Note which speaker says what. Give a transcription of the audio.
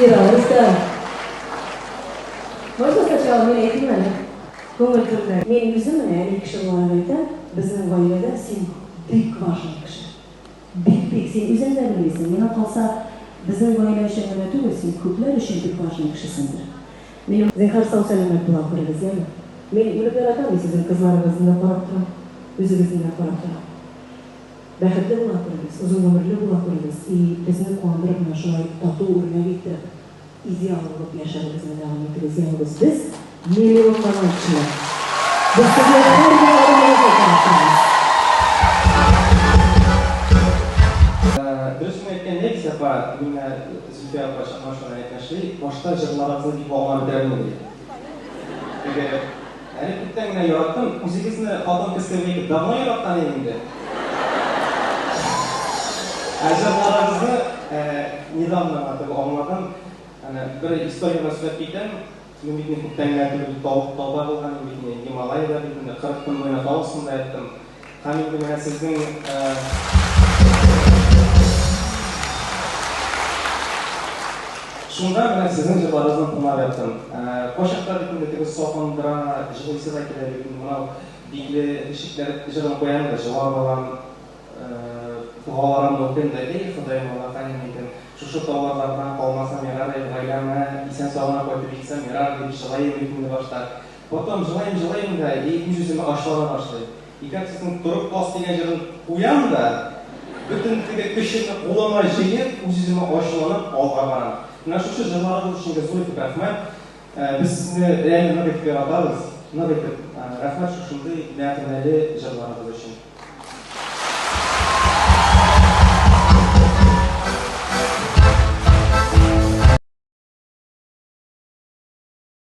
Speaker 1: Эльмира, Рөстәм. Можно сначала мин әйтим әле? Күңел түрдә. Мин үзем менә әни кеше буларак әйтәм, безнең гаиләдә син бик важный кеше. Бик-бик, син үзең дә белмисең. Миңа калса, безнең гаилә өчен генә түгел, син күпләр өчен бик важный кешесеңдер. Минем. Зинһар, сау-сәламәт була күрегез, яме? Мин үлеп яратам, мин сезнең кызларыгызны да карап торам, үзегезне дә карап торам. Бәхетле була күрегез, озын гомерле була күрегез и безне куандырып менә шулай тату үрнәк иттереп, идеал булып яшәвегезне дәвам итегез, ягез. Без, миллионлаган кешеләр, без сезнең һәрбер адымыгызны карап торабыз.
Speaker 2: Дөресен әйткәндә, Илсә апа, мин менә Зөлфия апа Чакмашевадан әйтмешли, башта җырларыгызны бик аңлап бетерә алмыйм, ди. Теге, әле күптән генә яраттым, үзегезне хатын-кыз кебек итеп давно яраткан идем инде. Ә җырларыгызны недавно гына теге аңладым. Әнә бер историяне сөйләп китәм. Мин бит инде күптән генә түгел тау, тауда булган идем бит инде, Гималаида бит инде, 40 көн буена тау астында яттым. Һәм инде менә сезнең Шунда менә сезнең җырларыгызны тыңлап яттым. Кайчакта бит инде теге сагындыра, җылыйсы да килә бит инде. Мынау бикле ишекләр җырын куям да җылап алам. Догаларымны укыйм да, Эй, Ходаем, Аллакаем, әйтәм, шушы тауларда калмасам ярар, эй, гаиләмә исән-сау гына кайтып җитсәм ярар, дип җылыйм бит инде башта. Потом җылыйм, җылыйм да, и үз-үземә ачулана башлыйм. Икенчесен Торып бас дигән җырын куям да, бөтен теге көчемне кулыма җыеп, үз-үземә ачуланып алга барам. Менә шушы җырларыгыз өчен дә зур итеп рәхмәт. Без сезне реально нык итеп яратабыз, нык итеп. Рәхмәт шушындый мәгънәле җырларыгыз өчен.